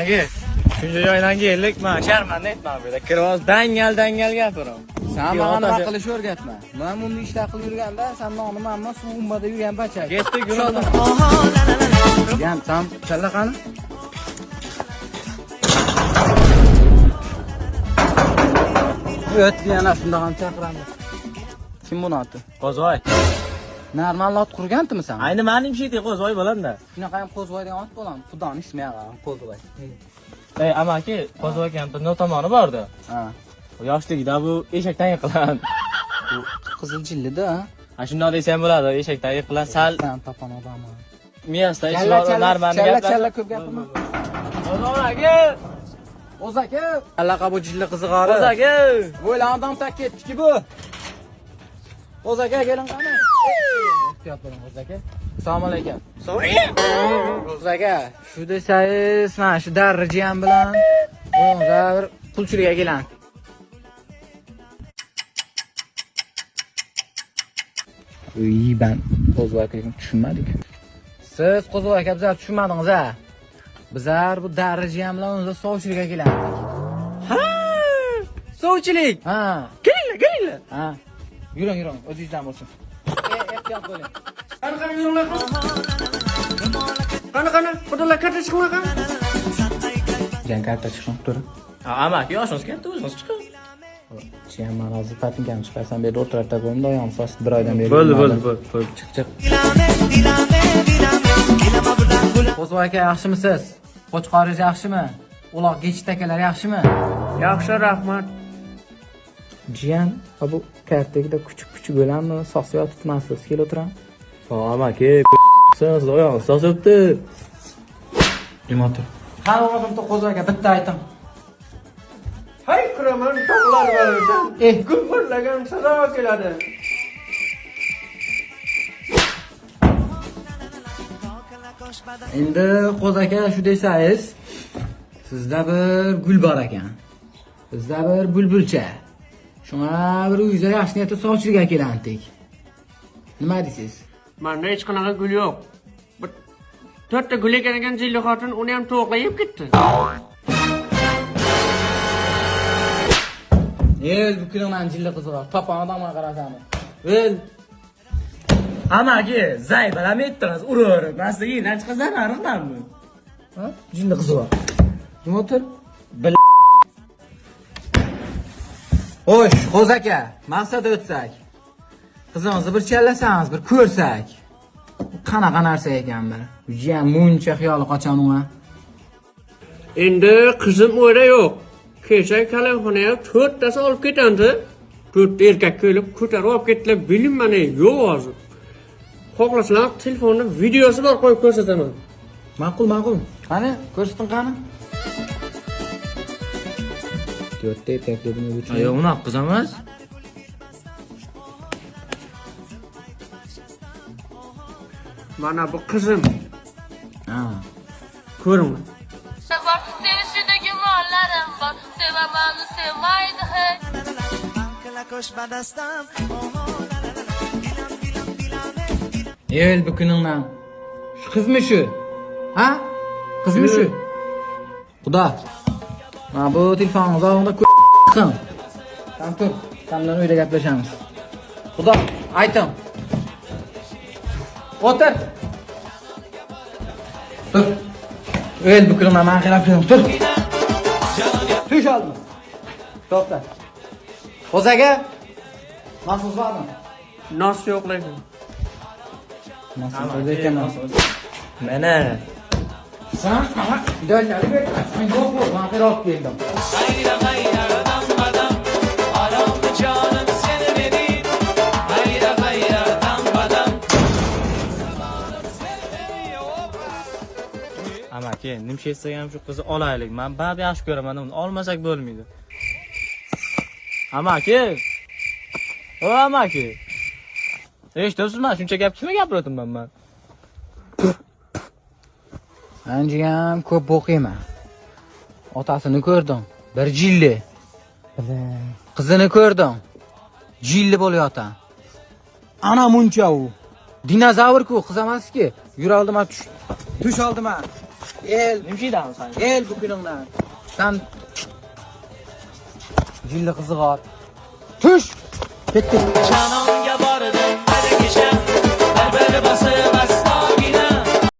Amaki, shuncha joydan keldik, men sharmanda etman bu yerda. Kirvoz dangal dangal gapiraman. Sen bana nima qilishni o'rgatma. Men buni ishlar qilib yurganda, sen nonim amma suv umbada yurgan pachak. Ketdik yo'ldan. Yan, sen challa qani? O'tdi yana shunda ham chaqiramiz. Kim buni oti? Qo'zvoy. Normal ot qurgandimi sen? Ayni mening sheti Qo'zvoy bo'ladi-da. Shunaqa ham Qo'zvoy degan ot bo'ladimi? Xudoni ismi ham Qo'zvoy. Ey, amaki, Qo'zvoy bir no tomoni bordi. Ha. Yoshligida bu eshakdan yiqilan. Bu qizil jillida, ha? Ha, shundoq desam bo'ladi, eshakdan yiqilan sal Sen topan odamman. miyasida ishi bor, normal Challa gaplar. challa ko'p gapirma. Qo'zvoy aka, O'z aka, allaqa bu jilli qizig'ori. Qo'z aka. Bo'yla odam tak ketdiki bu. O'z aka keling qani. Ehtiyot bo'ling O'z aka. Assalomu alaykum. O'z aka, shu desangiz, mana shu darri jiyan bilan o'zimizga bir qulchilikka kelamiz. Uy, ben Qo'zvoy akaga tushunmadik. Siz Qo'zvoy aka bizlar tushunmadingiz a? Bizlar bu darri jiyan bilan o'zimizga sovchilikka kelamiz. Ha! Sovchilik. Ha. Kelinglar, kelinglar. Ha. Yuring, yuring, o'zingizdan bo'lsin. Ehtiyot bo'ling. Qani qani yuringlar qani. Qani qani, xudolar karta chiqma qani. Jiyan karta chiqib turib. Ha, amaki, yoshingiz katta, o'zingiz chiqing. Jiyan man hozir patinkani chiqarsam bu yerda o'tirarda qo'yimda oyog'im sosib bir oydan beri. Bo'ldi, bo'ldi, bo'ldi, bo'ldi. Chiq, chiq. Qo'zvoy aka yaxshimisiz? Qo'chqoringiz yaxshimi? Uloq gechit akalar yaxshimi? Yaxshi, rahmat. Jiyan, ha bu kartagida kuchuk kuchuk bo'ladimi? Sosib yotibmasiz. Kel o'tiram. Ha, amaki, siz oyog'ingiz sosibdi. Nima o'tir? Qani o'zim Qo'zvoy aka bitta ayting. Hay kiraman tog'lar bag'ridan. Gumburlagan sado keladi. Endi Qo'z aka shu desangiz, sizda bir gul bor ekan. Bizda bir bulbulcha. Shunga bir uyingizga yaxshi niyatda sovchilikka kelandik. Nima deysiz? Menda hech qanaqa gul yo'q. Bir to'rtta gul ekan ekan jilli xotin, uni ham tovuqlar yeb ketdi. El bu kuni man jilli qizi bor. Topan odamga qarasami. El Amaki, zaybalam etdingiz, uraverib. Men sizga yerdan chiqarsam, ariqdanmi? Ha? Jilli qizi bor. Nima o'tir? Bil. Xo'sh, Qo'z aka, maqsad o'tsak. Qizimizni bir challasangiz, bir ko'rsak. Qanaqa narsa ekan bir. Jiyan muncha xiyoli qocham unga. Endi qizim o'yda yo'q. Kecha kalamxonaga to'rttasi olib ketandi. To'rtta erkak kelib ko'tarib olib ketdilar. Bilinmani yo'q hozir. Xohlasalar telefonda videosi bor qo'yib ko'rsataman. Ma'qul, ma'qul. Qani, ko'rsating qani. To'rtta erkak dedim uchun. Yo'q, unaqa qiz emas. Mana bu qizim. Ha. Ko'ring. Bor, sevishida gumonlarim bor, sevaman sevmaydi hech. El bu kuningdan. Shu qizmi shu? Ha? Qizmi shu? Xudo. Mana bu telefoningiz oldida chiqing. Sen tur. Sen bilan uyda gaplashamiz. Xudo, ayting. O'tir. Tur. El bu kuningdan men qarab turing. Tur. Tush oldim. To'xta. Qo'z aka, maxsus bormi? Nos yo'q lekin. Maxsus ekan. Mana. Sen aha, döneri ver. Sen yo'q bo'l, men olib keldim. Amaki, nimsha etsak ham shu qizni olaylik. Men baribir yaxshi ko'raman, uni olmasak bo'lmaydi. Amaki. O amaki. Eshityapsizmi? Shuncha gap kimga gapiryapman men? Anjiyam ko'p o'qiyman. Otasini ko'rdim, bir jilli. Qizini ko'rdim. Jilli bo'layotgan. Ana muncha u. Dinozavr-ku, qiz emaski. Yur oldima tush. Tush oldima. El, Nima san? el bu kuningdan. San jilli qizig'or. Tush. Ketdik.